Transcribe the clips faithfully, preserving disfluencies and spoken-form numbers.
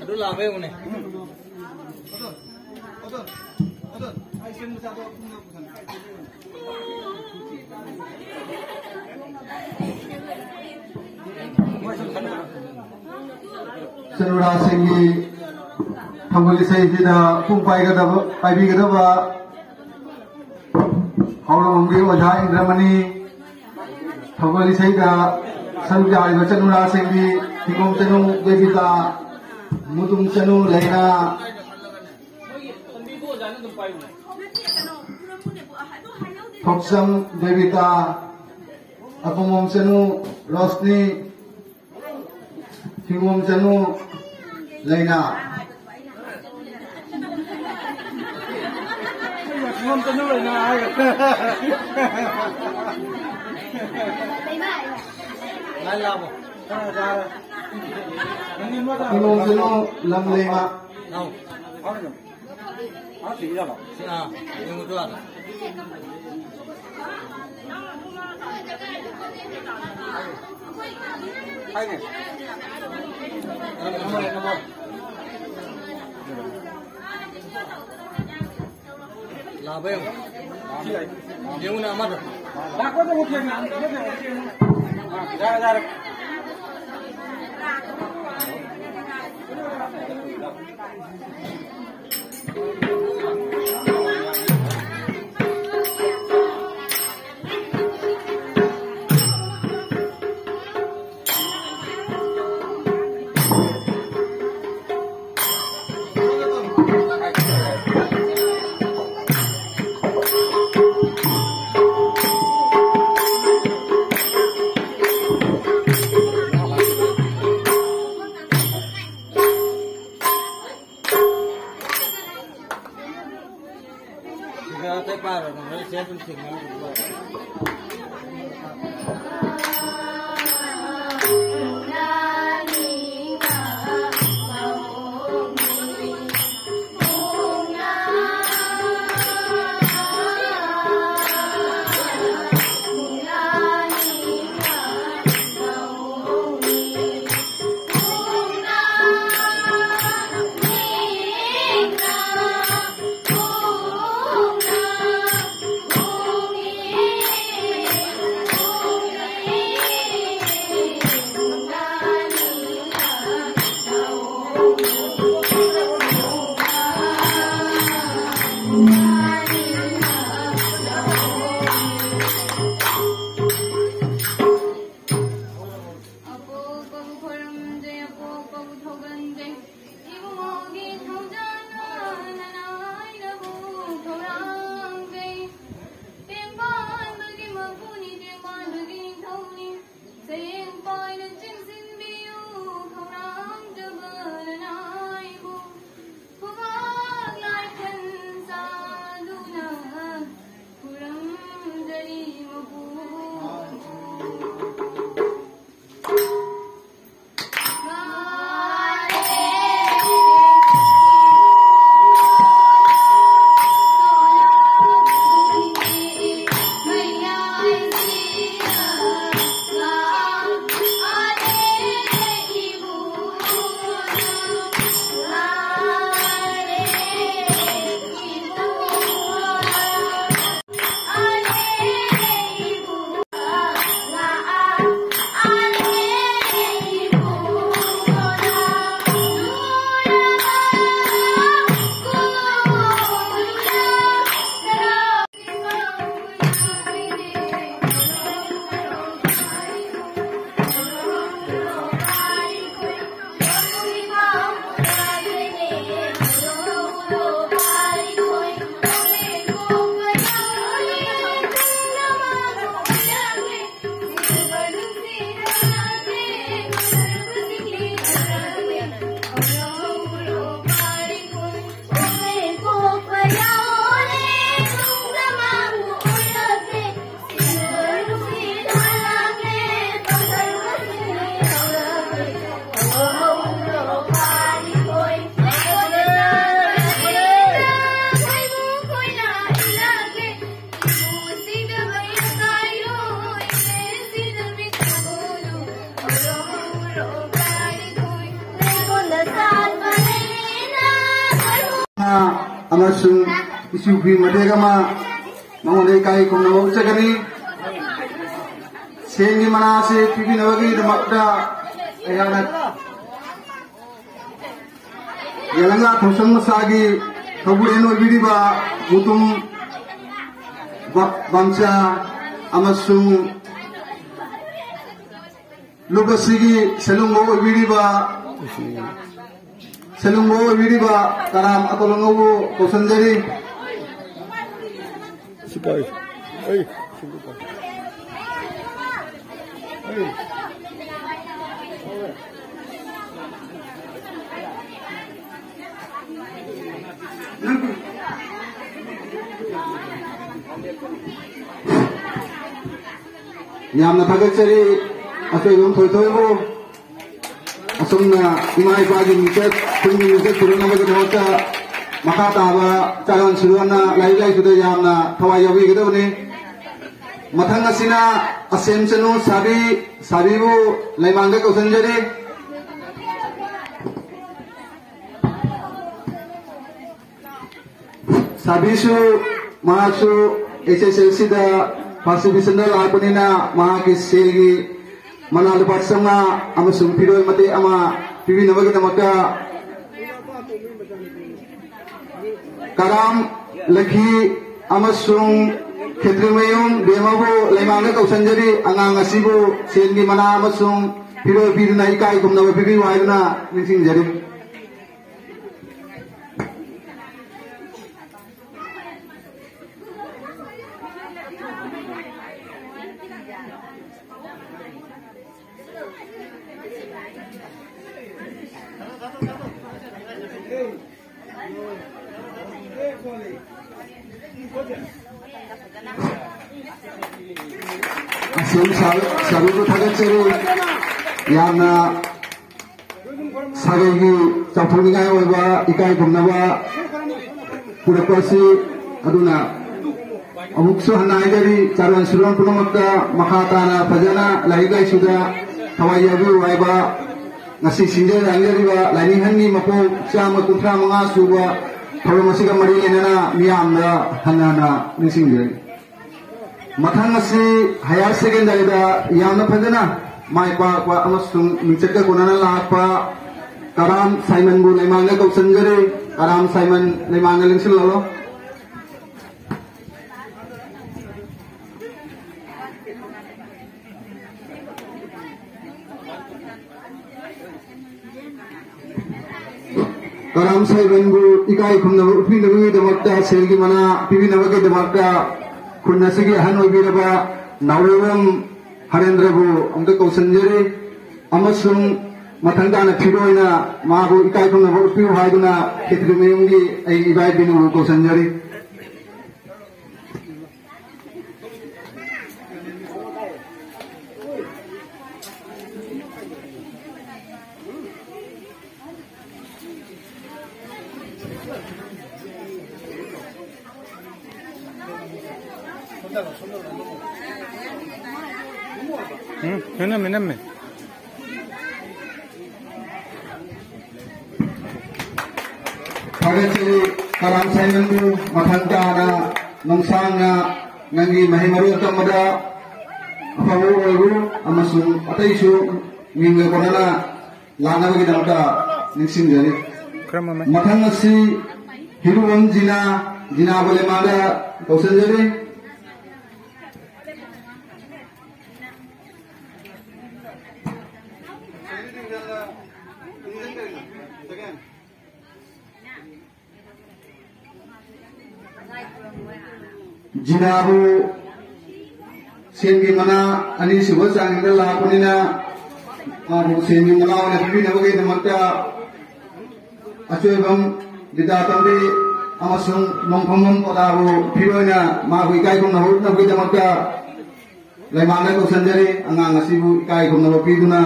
ꯑꯗꯨ ꯂꯥꯛꯄ ꯌꯦꯡꯉꯨꯅꯦ꯫ ꯆꯅꯨꯔꯥꯁꯤꯡꯒꯤ ꯊꯧꯒꯜ ꯏꯁꯩꯁꯤꯗ ꯄꯨꯡ ꯄꯥꯏꯒꯗꯕ, ꯄꯥꯏꯕꯤꯒꯗꯕ ꯍꯧꯔꯛꯐꯝꯒꯤ ꯑꯣꯖꯥ ꯏꯟꯗ꯭ꯔꯃꯅꯤ, ꯊꯧꯒꯜ ꯏꯁꯩꯗ ꯁꯔꯨꯛ ꯌꯥꯔꯤꯕ ꯆꯅꯨꯔꯥꯁꯤꯡꯗꯤ ꯊꯤꯡꯒꯣꯝ ꯆꯅꯨ ꯗꯦꯕꯤꯇꯥ, ꯃꯨꯇꯨꯝ ꯆꯅꯨ ꯂꯩꯅꯥ, ꯊꯣꯛꯆꯝ ꯗꯦꯕꯤꯇꯥ, ꯑꯄꯨꯃꯝ ꯆꯅꯨ ꯔꯣꯁꯅꯤ, ꯊꯤꯡꯒꯣꯝ ꯆꯅꯨ ꯂꯩꯅꯥ꯫ ꯊꯤꯡꯒꯣꯝ ꯆꯅꯨ ꯂꯩꯅꯥ ꯍꯥꯏꯔꯦ꯫ ꯊꯤꯡꯒꯣꯝ ꯆꯅꯨ ꯂꯝ ꯂꯩꯃ꯫ ꯂꯥꯕ ꯌꯦꯡꯉꯨ꯫ ꯌꯦꯡꯉꯨꯅꯦ ꯑꯃꯗꯣ꯫ ꯌꯥꯔꯦ, ꯌꯥꯔꯦ꯫ ꯂꯣꯏꯅ ꯆꯤꯡꯁꯤꯟꯕꯤꯌꯨ, ꯈꯧꯔꯥꯡꯖꯕ ꯂꯅꯥꯏꯕꯨ ꯈꯨꯕꯥꯛ ꯂꯥꯏꯈꯟ ꯆꯥꯗꯨꯅ ꯈꯨꯔꯨꯝꯖꯔꯤ ꯃꯄꯨ꯫ ꯑꯃꯁꯨꯡ ꯏꯁꯨ ꯐꯤ ꯃꯇꯦꯛ ꯑꯃ ꯃꯉꯣꯟꯗ ꯏꯀꯥꯏ ꯈꯨꯝꯅꯕ ꯎꯠꯆꯒꯅꯤ꯫ ꯁꯦꯟꯒꯤ ꯃꯅꯥ ꯑꯁꯤ ꯄꯤꯕꯤꯅꯕꯒꯤꯗꯃꯛꯇ ꯑꯩꯍꯥꯛꯅ ꯌꯦꯂꯪꯒꯥ ꯊꯧꯁꯪ ꯃꯁꯥꯒꯤ ꯊꯧꯕꯨꯔꯦꯟ ꯑꯣꯏꯕꯤꯔꯤꯕ ꯃꯨꯇꯨꯝ ꯕ-, ꯕꯝꯆꯥ ꯑꯃꯁꯨꯡ ꯂꯨꯞ ꯑꯁꯤꯒꯤ ꯁꯦꯂꯨꯡꯕ ꯑꯣꯏꯕꯤꯔꯤꯕ, ꯁꯦꯂꯨꯡꯕ ꯑꯣꯏꯕꯤꯔꯤꯕ ꯀꯔꯥꯝ ꯑꯇꯣꯂꯉꯧꯕꯨ ꯀꯧꯁꯤꯟꯖꯔꯤ꯫ ꯁꯤꯄꯥꯏ꯫ ꯑꯩ, ꯁꯤꯄꯥꯏ꯫ ꯑꯩ꯫ ꯌꯥꯝꯅ ꯊꯥꯒꯠꯆꯔꯤ ꯑꯆꯣꯏꯕꯝ ꯊꯣꯏꯊꯣꯏꯕꯨ꯫ ꯑꯁꯨꯝꯅ ꯏꯃꯥ ꯏꯄꯥꯒꯤ ꯃꯤꯡꯆꯠ, ꯈꯨꯟꯒꯤ ꯃꯤꯡꯆꯠ ꯄꯨꯔꯛꯅꯕꯒꯤꯗꯃꯛꯇ ꯃꯈꯥ ꯇꯥꯕ ꯆꯥꯔꯣꯟ ꯁꯨꯔꯣꯟꯅ ꯂꯥꯏꯔꯤꯛ ꯂꯥꯏꯁꯨꯗ ꯌꯥꯝꯅ ꯊꯋꯥꯏ ꯌꯥꯎꯕꯤꯒꯗꯕꯅꯤ꯫ ꯃꯊꯪ ꯑꯁꯤꯅ ꯑꯁꯦꯝꯆꯅꯨ ꯁꯥꯕꯤ, ꯁꯥꯕꯤꯕꯨ ꯂꯩꯃꯥꯡꯗ ꯀꯧꯁꯤꯟꯖꯔꯤ꯫ ꯁꯥꯕꯤꯁꯨ, ꯃꯍꯥꯛꯁꯨ H S L C ꯗ first division ꯗ ꯂꯥꯛꯄꯅꯤꯅ, ꯃꯍꯥꯛꯀꯤ ꯁꯦꯜꯒꯤ ꯃꯅꯥ ꯂꯨꯄꯥ ꯆꯥꯝꯃꯉꯥ ꯑꯃꯁꯨꯡ ꯐꯤꯔꯣꯜ ꯃꯇꯦꯛ ꯑꯃ ꯄꯤꯕꯤꯅꯕꯒꯤꯗꯃꯛꯇ ꯀꯔꯥꯝ ꯂꯈꯤ ꯑꯃꯁꯨꯡ ꯈꯦꯇ꯭ꯔꯤꯃꯌꯨꯝ ꯕꯦꯝꯃꯕꯨ ꯂꯩꯃꯥꯡꯗ ꯀꯧꯁꯤꯟꯖꯔꯤ꯫ ꯑꯉꯥꯡ ꯑꯁꯤꯕꯨ ꯁꯦꯜꯒꯤ ꯃꯅꯥ ꯑꯃꯁꯨꯡ ꯐꯤꯔꯣꯜ ꯄꯤꯗꯨꯅ ꯏꯀꯥꯏ ꯈꯨꯝꯅꯕ ꯄꯤꯕꯤꯌꯨ ꯍꯥꯏꯗꯨꯅ ꯅꯤꯡꯁꯤꯡꯖꯔꯤ꯫ ꯑꯁꯦꯝ ꯁꯥ-, ꯁꯥꯕꯤꯕꯨ ꯊꯥꯒꯠꯆꯔꯤ꯫ ꯌꯥꯝꯅ ꯁꯥꯒꯩꯒꯤ ꯆꯥꯎꯊꯣꯛꯅꯤꯡꯉꯥꯏ ꯑꯣꯏꯕ ꯏꯀꯥꯏ ꯈꯨꯝꯅꯕ ꯄꯨꯔꯛꯄ ꯑꯁꯤ꯫ ꯑꯗꯨꯅ ꯑꯃꯨꯛꯁꯨ ꯍꯟꯅ ꯍꯥꯏꯖꯔꯤ, ꯆꯥꯔꯣꯟ ꯁꯨꯔꯣꯟ ꯄꯨꯝꯅꯃꯛꯇ ꯃꯈꯥ ꯇꯥꯅ ꯐꯖꯅ ꯂꯥꯏꯔꯤꯛ ꯂꯥꯏꯁꯨꯗ ꯊꯋꯥꯏ ꯌꯥꯎꯕꯤꯌꯨ ꯍꯥꯏꯕ ꯉꯁꯤ ꯁꯤꯟꯖ ꯂꯥꯡꯖꯔꯤꯕ ꯂꯥꯏꯅꯤꯡꯍꯟꯒꯤ ꯃꯄꯣꯛ ꯆꯥꯝꯃ ꯀꯨꯟꯊ꯭ꯔꯥ ꯃꯉꯥ ꯁꯨꯕ ꯊꯧꯔꯝ ꯑꯁꯤꯒ ꯃꯔꯤ ꯂꯩꯅꯅ ꯃꯤꯌꯥꯝꯗ ꯍꯟꯅ ꯍꯟꯅ ꯅꯤꯡꯁꯤꯡꯖꯔꯤ꯫ ꯃꯊꯪ ꯑꯁꯤ higher secondary ꯗ ꯌꯥꯝꯅ ꯐꯖꯅ ꯃꯥꯏ ꯄꯥꯛꯄ ꯑꯃꯁꯨꯡ ꯃꯤꯡꯆꯠꯀ ꯀꯣꯟꯅꯅ ꯂꯥꯛꯄ ꯀꯔꯥꯝ ꯁꯥꯏꯃꯟꯕꯨ ꯂꯩꯃꯥꯡꯗ ꯀꯧꯁꯤꯟꯖꯔꯤ꯫ ꯀꯔꯥꯝ ꯁꯥꯏꯃꯟ, ꯂꯩꯃꯥꯡꯗ ꯂꯦꯡꯁꯤꯜꯂꯛꯂꯣ꯫ ꯀꯔꯥꯝ ꯁꯥꯏꯃꯟꯕꯨ ꯏꯀꯥꯏ ꯈꯨꯝꯅꯕ ꯎꯠꯄꯤꯅꯕꯒꯤꯗꯃꯛꯇ, ꯁꯦꯜꯒꯤ ꯃꯅꯥ ꯄꯤꯕꯤꯅꯕꯒꯤꯗꯃꯛꯇ ꯈꯨꯟ ꯑꯁꯤꯒꯤ ꯑꯍꯟ ꯑꯣꯏꯕꯤꯔꯕ ꯅꯥꯎꯔꯦꯝꯕꯝ ꯍꯔꯦꯟꯗ꯭ꯔꯕꯨ ꯑꯃꯨꯛꯇ ꯀꯧꯁꯤꯟꯖꯔꯤ꯫ ꯑꯃꯁꯨꯡ ꯃꯊꯪ ꯇꯥꯅ ꯐꯤꯔꯣꯏꯅ ꯃꯥꯕꯨ ꯏꯀꯥꯏ ꯈꯨꯝꯅꯕ ꯎꯠꯄꯤꯌꯨ ꯍꯥꯏꯗꯨꯅ ꯈꯦꯇ꯭ꯔꯤꯃꯌꯨꯝꯒꯤ ꯑꯩꯒꯤ ꯏꯕꯥꯏ ꯕꯤꯅꯨꯕꯨ ꯀꯧꯁꯤꯟꯖꯔꯤ꯫ ꯎꯝ, ꯅꯝꯃꯦ, ꯅꯝꯃꯦ꯫ ꯊꯥꯒꯠꯆꯔꯤ꯫ ꯀꯔꯥꯝ ꯁꯥꯏꯃꯟꯕꯨ ꯃꯊꯪ ꯇꯥꯅ ꯅꯣꯡꯁꯥꯡꯅ ꯅꯪꯒꯤ ꯃꯍꯩ ꯃꯔꯣꯜ ꯇꯝꯕꯗ ꯑꯐꯕ ꯑꯣꯏꯔꯨ ꯑꯃꯁꯨꯡ ꯑꯇꯩꯁꯨ ꯃꯤꯡꯒ ꯀꯣꯟꯅꯅ ꯂꯥꯛꯅꯕꯒꯤꯗꯃꯛꯇ ꯅꯤꯡꯁꯤꯡꯖꯔꯤ꯫ ꯃꯊꯪ ꯑꯁꯤ ꯍꯤꯔꯨꯕꯝ ꯖꯤꯅꯥ, ꯖꯤꯅꯥꯕꯨ ꯂꯩꯃꯥꯡꯗ ꯀꯧꯁꯤꯟꯖꯔꯤ꯫ ꯖꯤꯅꯥꯕꯨ ꯁꯦꯟꯒꯤ ꯃꯅꯥ ꯑꯅꯤꯁꯨꯕ ꯆꯥꯡꯁꯤꯗ ꯂꯥꯛꯄꯅꯤꯅ, ꯃꯥꯕꯨ ꯁꯦꯟꯒꯤ ꯃꯅꯥ ꯑꯣꯏꯅ ꯄꯤꯕꯤꯅꯕꯒꯤꯗꯃꯛꯇ ꯑꯆꯣꯏꯕꯝ ꯕꯤꯗ꯭ꯌꯥꯇꯣꯝꯕꯤ ꯑꯃꯁꯨꯡ ꯅꯣꯡꯐꯝꯕꯝ ꯑꯣꯖꯥꯕꯨ ꯐꯤꯔꯣꯏꯅ ꯃꯥꯕꯨ ꯏꯀꯥꯏ ꯈꯨꯝꯅꯕ ꯎꯠꯅꯕꯒꯤꯗꯃꯛꯇ ꯂꯩꯃꯥꯡꯗ ꯀꯧꯁꯤꯟꯖꯔꯤ꯫ ꯑꯉꯥꯡ ꯑꯁꯤꯕꯨ ꯏꯀꯥꯏ ꯈꯨꯝꯅꯕ ꯄꯤꯗꯨꯅ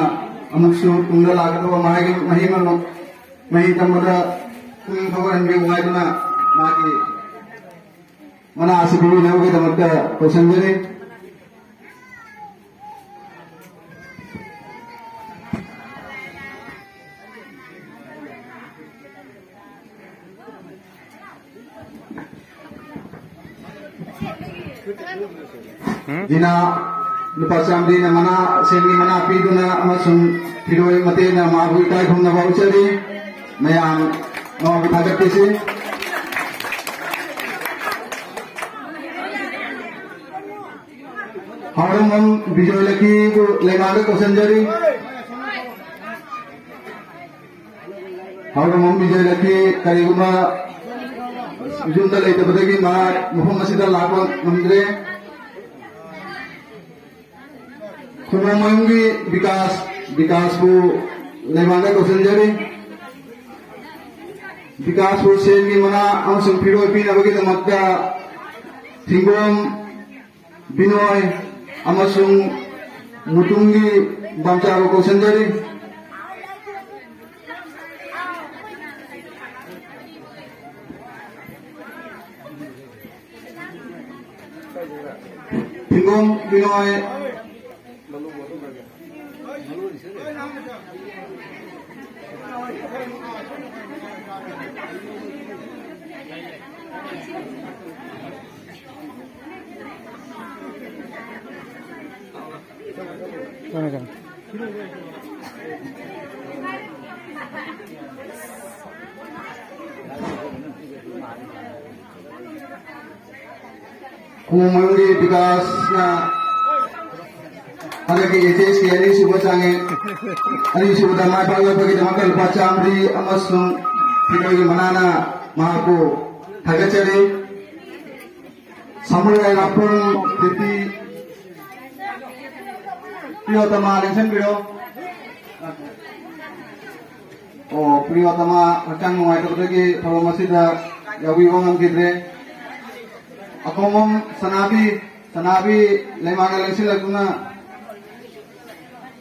ꯑꯃꯨꯛꯁꯨ ꯇꯨꯡꯗ ꯂꯥꯛꯀꯗꯕ ꯃꯍꯩ, ꯃꯍꯩ ꯃꯍꯩ ꯇꯝꯕꯗ ꯄꯨꯛꯅꯤꯡ ꯊꯧꯒꯠꯍꯟꯕꯤꯌꯨ ꯍꯥꯏꯗꯨꯅ ꯃꯥꯒꯤ ꯃꯅꯥ ꯑꯁꯤ ꯄꯤꯕꯤꯅꯕꯒꯤꯗꯃꯛꯇ ꯀꯧꯁꯤꯟꯖꯔꯤ꯫ ꯎꯝ? ꯖꯤꯅꯥ ꯂꯨꯄꯥ ꯆꯥꯃꯔꯤꯅ ꯃꯅꯥ, ꯁꯦꯟꯒꯤ ꯃꯅꯥ ꯄꯤꯗꯨꯅ ꯑꯃꯁꯨꯡ ꯐꯤꯔꯣꯏ ꯃꯇꯦꯛꯅ ꯃꯥꯕꯨ ꯏꯀꯥꯏ ꯈꯨꯝꯅꯕ ꯎꯠꯆꯔꯤ꯫ ꯃꯌꯥꯝ ꯃꯥꯕꯨ ꯊꯥꯒꯠꯄꯤꯁꯤ꯫ ꯍꯥꯎꯔꯝꯕꯝ ꯕꯤꯖꯣꯏ ꯂꯛꯀꯤꯕꯨ ꯂꯩꯃꯥꯡꯗ ꯀꯧꯁꯤꯟꯖꯔꯤ꯫ ꯍꯥꯎꯔꯝꯕꯝ ꯕꯤꯖꯣꯏ ꯂꯛꯀꯤ ꯀꯔꯤꯒꯨꯝꯕ ꯌꯨꯝꯗ ꯂꯩꯇꯕꯗꯒꯤ ꯃꯍꯥꯛ ꯃꯐꯝ ꯑꯁꯤꯗ ꯂꯥꯛꯄ ꯉꯝꯗ꯭ꯔꯦ꯫ ꯈꯨꯃꯣꯡꯃꯌꯨꯝꯒꯤ ꯕꯤꯀꯥꯁ, ꯕꯤꯀꯥꯁꯄꯨ ꯂꯩꯃꯥꯡꯗ ꯀꯧꯁꯤꯟꯖꯔꯤ꯫ ꯕꯤꯀꯥꯁꯄꯨ ꯁꯦꯟꯒꯤ ꯃꯅꯥ ꯑꯃꯁꯨꯡ ꯐꯤꯔꯣꯜ ꯄꯤꯅꯕꯒꯤꯗꯃꯛꯇ ꯊꯤꯡꯒꯣꯝ, ꯕꯤꯅꯣꯏ ꯑꯃꯁꯨꯡ ꯃꯨꯇꯨꯝꯒꯤ ꯕꯥꯝꯆꯥꯕꯨ ꯀꯧꯁꯤꯟꯖꯔꯤ꯫ ꯕꯤꯅꯣꯏ꯫ ꯈꯣꯡꯃꯌꯨꯝꯒꯤ ꯕꯤꯀꯥꯁꯅ ꯍꯟꯗꯛꯀꯤ ꯑꯦꯆ ꯑꯦꯁ ꯀꯦ ꯑꯅꯤꯁꯨꯕ ꯆꯥꯡꯌꯦꯡ, ꯑꯅꯤꯁꯨꯕꯗ ꯃꯥꯏ ꯄꯥꯛꯂꯛꯄꯒꯤꯗꯃꯛꯇ ꯂꯨꯄꯥ ꯆꯥꯝꯃꯔꯤ ꯑꯃꯁꯨꯡ ꯄꯤꯅꯣꯏꯒꯤ ꯃꯅꯥꯅ ꯃꯍꯥꯛꯄꯨ ꯊꯥꯒꯠꯆꯔꯤ꯫ ꯁꯃꯨꯔꯥꯏ ꯔꯥꯄꯨꯡ ꯐꯤꯐꯇꯤ, ꯄ꯭ꯔꯤꯌꯣꯇꯃꯥ ꯂꯦꯡꯁꯤꯟꯕꯤꯔꯣ꯫ ꯑꯣ, ꯄ꯭ꯔꯤꯌꯣꯇꯃꯥ ꯍꯛꯆꯥꯡ ꯅꯨꯡꯉꯥꯏꯇꯕꯗꯒꯤ ꯊꯧꯔꯝ ꯑꯁꯤꯗ ꯌꯥꯎꯕꯤꯕ ꯉꯝꯈꯤꯗ꯭ꯔꯦ꯫ ꯑꯀꯣꯡꯕꯝ ꯁꯅꯥꯕꯤ, ꯁꯅꯥꯕꯤ ꯂꯩꯃꯥꯒ ꯂꯦꯡꯁꯤꯜꯂꯛꯇꯨꯅ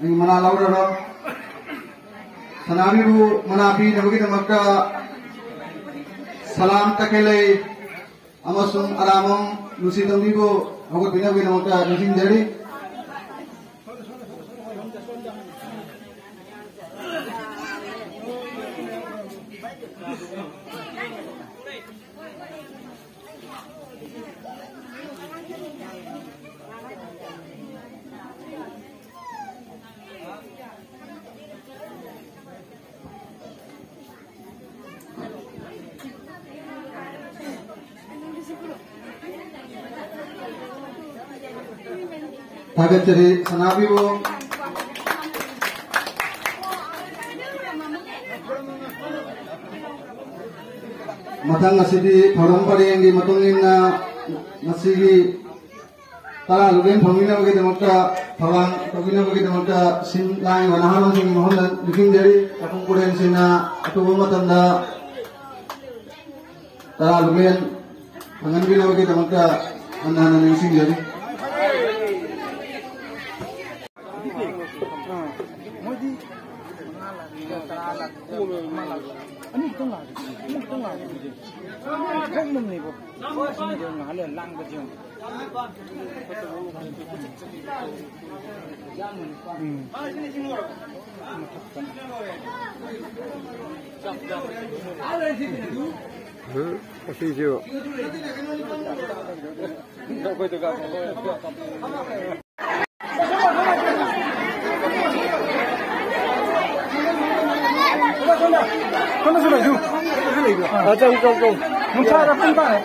ꯑꯩ ꯃꯅꯥ ꯂꯧꯔꯔꯣ꯫ ꯁꯅꯥꯕꯤꯕꯨ ꯃꯅꯥ ꯄꯤꯅꯕꯒꯤꯗꯃꯛꯇ ꯁꯂꯥꯝ ꯇꯈꯦꯜꯂꯩ ꯑꯃꯁꯨꯡ ꯑꯔꯥꯃꯝ ꯅꯨꯡꯁꯤ ꯇꯣꯝꯕꯤꯕꯨ ꯍꯧꯒꯠꯄꯤꯅꯕꯒꯤꯗꯃꯛꯇ ꯅꯤꯡꯁꯤꯡꯖꯔꯤ꯫ ꯊꯥꯒꯠꯆꯔꯤ, ꯁꯅꯥꯕꯤꯕꯨ꯫ ꯃꯊꯪ ꯑꯁꯤꯗꯤ ꯊꯧꯔꯝ ꯄꯔꯦꯡꯒꯤ ꯃꯇꯨꯡ ꯏꯟꯅ ꯉꯁꯤꯒꯤ ꯇꯔꯥ ꯂꯨꯀꯦꯟ ꯐꯪꯕꯤꯅꯕꯒꯤꯗꯃꯛꯇ, ꯊꯧꯔꯥꯡ ꯇꯧꯕꯤꯅꯕꯒꯤꯗꯃꯛꯇ ꯁꯤꯟ ꯂꯥꯡꯂꯤꯕ ꯅꯍꯥꯔꯣꯜꯁꯤꯡꯒꯤ ꯃꯐꯝꯗ ꯅꯤꯡꯁꯤꯡꯖꯔꯤ꯫ ꯆꯥꯛꯈꯨꯝ ꯀꯨꯔꯦꯟꯁꯤꯡꯅ ꯑꯊꯨꯕ ꯃꯇꯝꯗ ꯇꯔꯥ ꯂꯨꯀꯦꯟ ꯐꯪꯍꯟꯕꯤꯅꯕꯒꯤꯗꯃꯛꯇ ꯍꯟꯅ ꯍꯟꯅ ꯅꯤꯡꯁꯤꯡꯖꯔꯤ꯫ ꯃꯣꯏꯗꯤ ꯇꯔꯥ ꯂꯥꯛ, ꯑꯃ ꯂꯥꯛ, ꯑꯅꯤ ꯈꯛꯇꯪ ꯂꯥꯛꯑꯦ, ꯑꯃ ꯈꯛꯇꯪ ꯂꯥꯛꯑꯦ꯫ ꯈꯪꯕꯅꯦꯕ꯫ ꯉꯥꯏꯍꯥꯛ ꯂꯩꯔ ꯂꯥꯡꯕꯁꯦ ꯌꯦꯡꯉꯣ꯫ ꯎꯝ꯫ ꯎꯝ, ꯑꯁꯤꯁꯨ꯫ ꯁꯣꯝꯗꯁꯨ ꯂꯩꯁꯨ꯫ ꯑꯥ, ꯆꯪ, ꯆꯪ, ꯆꯪ꯫ ꯅꯨꯡꯁꯥꯗ ꯄꯨꯡ ꯇꯥꯔꯦ꯫